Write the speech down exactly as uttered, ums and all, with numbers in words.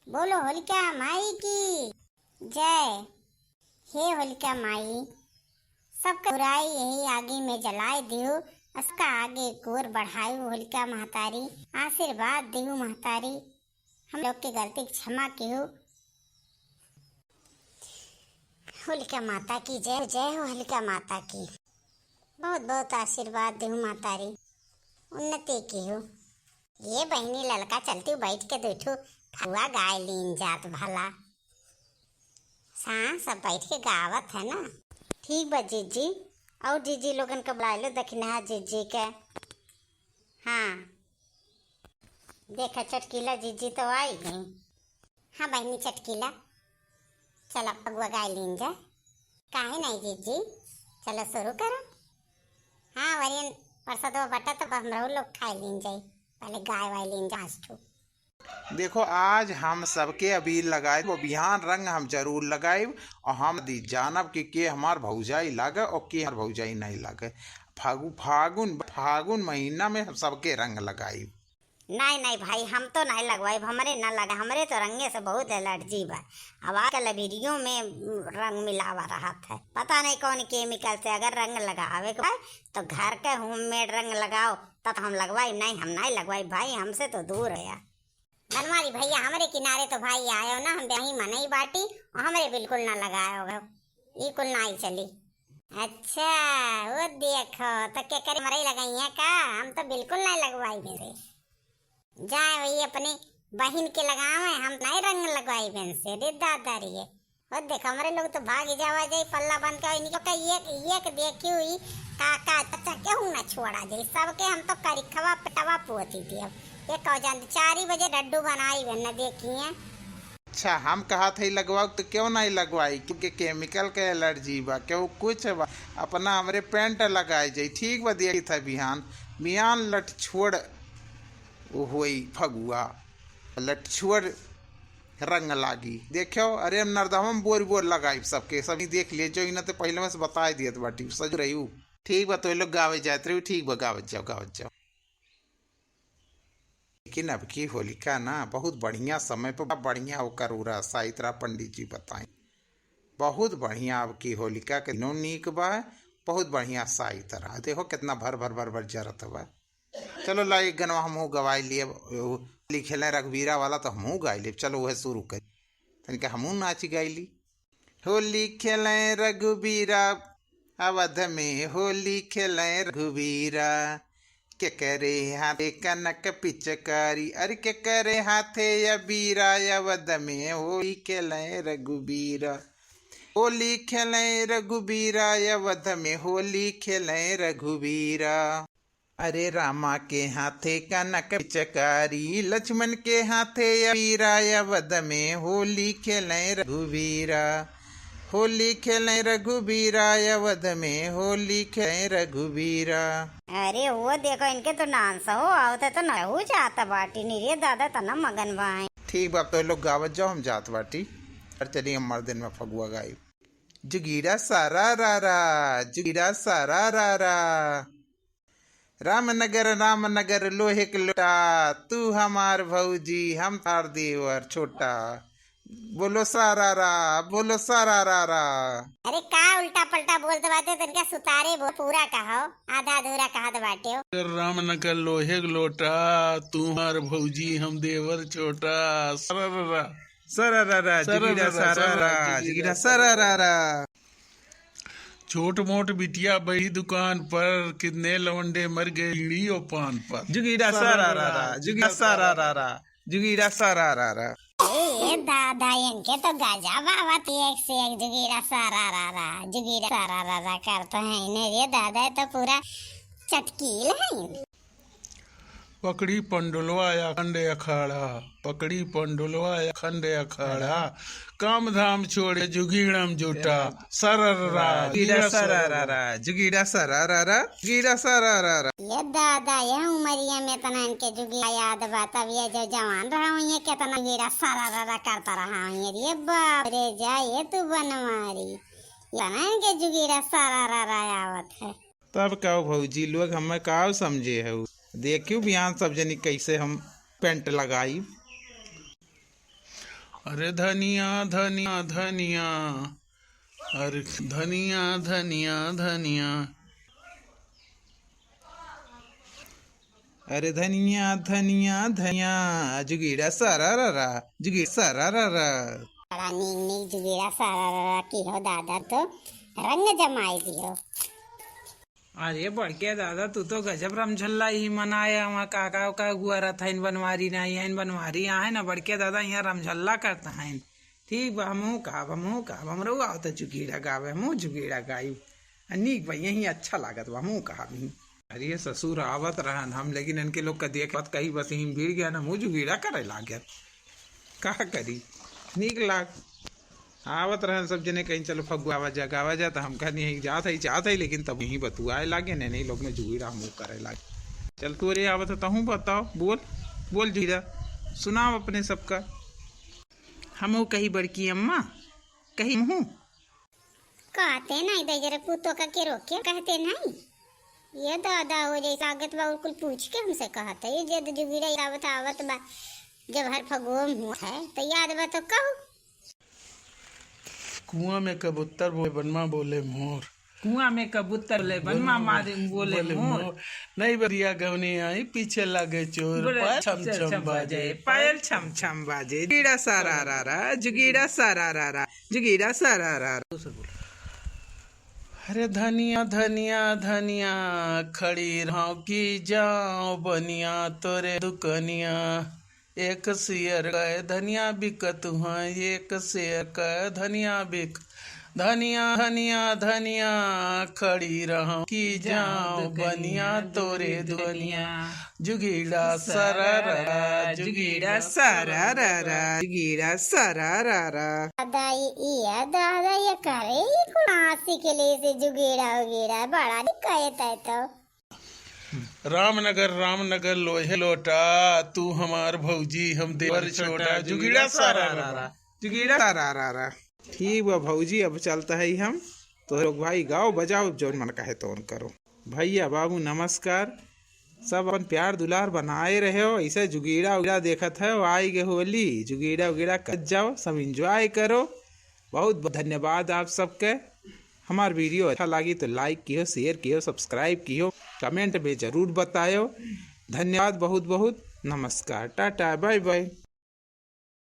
बोलो होलिका माई की जय। हे होलिका माई, सबका बुराई यही आगी में जलाए दिहु, उसका आगे गोर बढ़ायु होलिका महतारी, आशीर्वाद दिहु महतारी, हम लोग के गलती के क्षमा किहु। होलिका माता की जय, जय हो होलिका माता की। बहुत बहुत आशीर्वाद दिहु महतारी, उन्नति किहु। ये बहिनी ललका चलती बैठ के दुइ ठो फगुआ गाय लीन जात भला। हाँ, सब बैठ के गावत है ना। ठीक बा जीजी, और जीजी लोगन के बुलाए लो दखिनहा जीजी के। हाँ, देखा चटकीला जीजी तो आई गई। हाँ बहिनी चटकीला, चला फगुआ गाय लीन जा। काहे नहीं जीजी, चलो शुरू करो। हाँ वरियन, परसदवा बटा तो हमरो लोग खाए लीन जाई, पहले गाय वाय लीन जा आज ठू। देखो, आज हम सबके अबीर लगाइब, वो बिहान रंग हम जरूर लगाइब, और हम दी जानब कि के हमार भौजाई लागे और के हमार भौजाई नहीं लागे। फागु-, फागुन, फागुन महीना में हम सबके रंग लगाइब। नहीं, नहीं भाई, हम तो नहीं लगवाइब, हमरे ना लगा, हमरे तो रंगे से बहुत एलर्जी बा। अब आजकल अबीरियों में रंग मिलावा रहत है, पता नहीं कौन केमिकल से। अगर रंग लगावे के बा, तो घर के होममेड रंग लगाओ, तब हम लगवाइब। नहीं, हम नहीं लगवाइब भाई, हमसे तो दूर है। बनवारी भैया, हमरे किनारे तो भाई आयो ना, हम वही मनई बाटी, और हमरे बिल्कुल ना लगायो हो, ई कुल ना ही चली। अच्छा, वो देखो, तो के करे मरई लगाई है का? हम तो बिल्कुल नहीं लगवाई मेरे। जाए वही अपने बहिन के लगावे, हम नहीं रंग लगवाई बेन से। रे दादा रे, वो देखो, हमरे लोग तो भाग जावा जाई, पल्ला बंद कर, इनके का एक, एक देखी हुई, काका, चाचा, केहू ना छोड़ा जाई, सबके हम तो करिखवा पेटवा पोती दियब। ये कहो जानते, चार ही बजे डड्डू बनाई बे, न देखिए। अच्छा, हम कहा थे लगवाओ तो क्यों नहीं लगवाई, क्योंकि केमिकल के एलर्जी बा, क्यों कुछ बा, अपना हमरे पेंट लगाए जाई। ठीक बा, देखी था बिहान, बिहान लठ छोड़ होई फगुआ, लठ छोड़ रंग लागी। देखो, अरे नरदहवा में बोर बोर लगाई सबके, सब देख लिए, जो इन्हें तो पहले में से बताए दियत बाटी, सज रही हूँ। ठीक बा, तो ये लोग गावे जात रही, ठीक बा, गावत जाओ, गावत जाओ। लेकिन अब की होलिका ना बहुत बढ़िया समय पर बढ़िया ओकर उरा साइत रहा, पंडित जी बताई। बहुत बढ़िया अब की होलिका के दिनों नीक बा, बहुत बढ़िया साइत रहा। देखो कितना भर भर भर भर जरत बा। चलो ला एक गनवा हमहू गवाई लिए, होली खेले रघुबीरा वाला तो हमहू गाई लेब। चलो वह शुरू करी, तनिका हमहू नाच गाई ली। होली खेले रघुबीरा, अवध में होली खेले रघुबीरा। केकरे हाथे कनक पिचकारी, अरे केकरे हाथे अबीरा, अवध में होली खेले रघुबीरा। होली खेले रघुबीरा, अवध में होली खेले रघुबीरा। अरे रामा के हाथे कनक पिचकारी, लक्ष्मण के हाथे अबीरा, अवध में होली खेले रघुबीरा। होली खेले रघुबीरा, अवध में होली खेले रघुबीरा। अरे वो देखो, इनके तो नान से हो आवत है, तो नहू जात बाटी नी रे दादा, तना मगन बाए। ठीक बा, तो लोग गावत जाओ, हम जात बाटी। और चलिए हम मर्दन में फगुआ गाई। जुगीरा सारा रा रा, जुगीरा सारा रा रा। रामनगर, रामनगर लोहे के लोटा, तू हमार भौजी, हम तार देवर छोटा। बोलो सारा रा, बोलो सारा रा रा। अरे का उल्टा पलटा बोलत बाटे, तनिका सुतारे बोल, पूरा कहो, आधा अधूरा कहत बाटे हो। रामनगर लोहे के लोटा, तू हमार भौजी, हम देवर छोटा। सारा रा रा। सारा रा रा, सारा जुगीरा रा रा, सारा रा रा, जुगीरा जुगीरा सारा रा रा। छोट मोट बिटिया बही दुकान पर, कितने लवंडे मर गए बीड़ी और पान पर। जुगीरा सारा रा रा, जुगीरा सारा रा रा, जुगीरा सारा रा रा। ए दादा, इनके तो गजब आवत, एक से एक जुगीरा सारा रा रा, जुगीरा सारा रा रा करते हैं इन्हें। ये दादा, ये तो पूरा चटकील है। पकड़ी पंडुलवा अखंड अखाड़ा, पकड़ी पंडुलवा अखंड अखाड़ा, काम धाम छोड़े जुगीड़म जुटा, सरर रा, जुगीड़ा सरर रा रा, जुगीड़ा सरर रा रा, जुगीड़ा सरर रा रा। ये दादा, ये उमरिया में इतना इनके जुगीड़ा याद बा, तब ये जो जवान रहा हुई है, कितना जुगीड़ा सरर रा रा करता रहा हुई है। ये बाप रे, जा ये तू बनवारी, इतना इनके जुगीड़ा सरर रा रा आवत है। तब का भौजी लोग हमें का समझे हो? देखियो बिहान सब जनी कैसे हम पेंट लगाई। अरे धनिया धनिया धनिया, अरे धनिया धनिया धनिया, अरे धनिया धनिया धनिया, जुगीड़ा सारा रा रा, जुगीड़ा सारा रा रा। बड़ा नीक नीक जुगीड़ा सारा रा रा की हो दादा, तो रंग जमाई दियो। अरे बड़के दादा, तू तो गजब रमझल्ला ही मनाए। हमार काका का गुआरा था इन बनवारी ना, यहाँ इन बनवारी यहाँ है ना बड़के दादा, यहाँ रमझल्ला करता है। ठीक बा, हमहू कहब, हमहू कहब, हमरो आवत जुगीड़ा गावे, हमहू जुगीड़ा गाई। आ नीक बा, यही अच्छा लागत बा, हमहू कहब ही। अरे ससुर, आवत रहन हम, लेकिन इनके लोग का देख बात कही बस यहीं भिड़ गया ना, हमहू जुगीड़ा करे लाग गया। का करी, नीक लाग। आवत रहन सब जने कहीं चलो फगुआ आवा जा, गावा जा, तो हम कहनी यहीं जात है, जात है, लेकिन तब यहीं बतुआए लागे, नहीं, नहीं लोग में जुगीड़ा हमहू करे लागे। चल तू रे आवत है, तहूँ बताओ, बोल, बोल जुगीड़ा, सुनाओ अपने सबका। हमहू कही बड़की अम्मा, कही हमहू। कहते नहीं दे जरा पूतो का के रोके, कहते नहीं। ये दादा हो जाए लागत बा, कुल पूछ के हमसे कहत है। ये जद जुगीड़ा आवत आवत बा, जब हर फगुओ में हुआ है, तो याद बा तो कहू। कुआं में कबूतर बोले, बनमा बोले मोर। कुआं में कबूतर बोले, बनमा मारे बोले बोले मोर। मोर। नई बरिया गवनी आई, पीछे लागे चोर। बोले पायल छम छम छम छम बाजे, बाजे, पायल छम छम बाजे। जुगीड़ा सारा रा रा, जुगीड़ा सारा रा रा, जुगीड़ा सारा रा रा। अरे धनिया धनिया धनिया, खड़ी रहूं कि जाऊं बनिया तोरे दुकनिया। एक सेर कै धनिया बिकत हैं, एक सेर कै धनिया बिक, धनिया धनिया धनिया, खड़ी रहूं कि जाऊं बनिया तोरे दुकनिया। जुगीड़ा सारा रा रा, जुगीड़ा सारा रा रा, जुगीड़ा सारा रा रा। दादा, ये, ये दादा, ये करे, ये कौन आसी के लिए से जुगीड़ा उगीड़ा, बड़ा दिक्कत है तो। रामनगर, रामनगर, लोहे लोटा, तू हमार भौजी, हम देवर छोटा, जुगीड़ा सारा रा रा, जुगीड़ा सारा रा रा। ठीक बा भौजी, अब चलता है हम, तो लोग भाई गाओ बजाओ, जौन मन कहे तौन करो। भैया बाबू नमस्कार, सब अपन प्यार दुलार बनाए रहो, ऐसे जुगीड़ा उगीड़ा देखत है, आई गे होली, जुगीड़ा उगीड़ा कर जाओ, सब enjoy करो। बहुत बहुत धन्यवाद आप सबके। हमार video अच्छा लागी तो like किहो, share किहो, subscribe किहो, comment में जरूर बतायो। धन्यवाद बहुत बहुत, नमस्कार, टाटा, bye bye।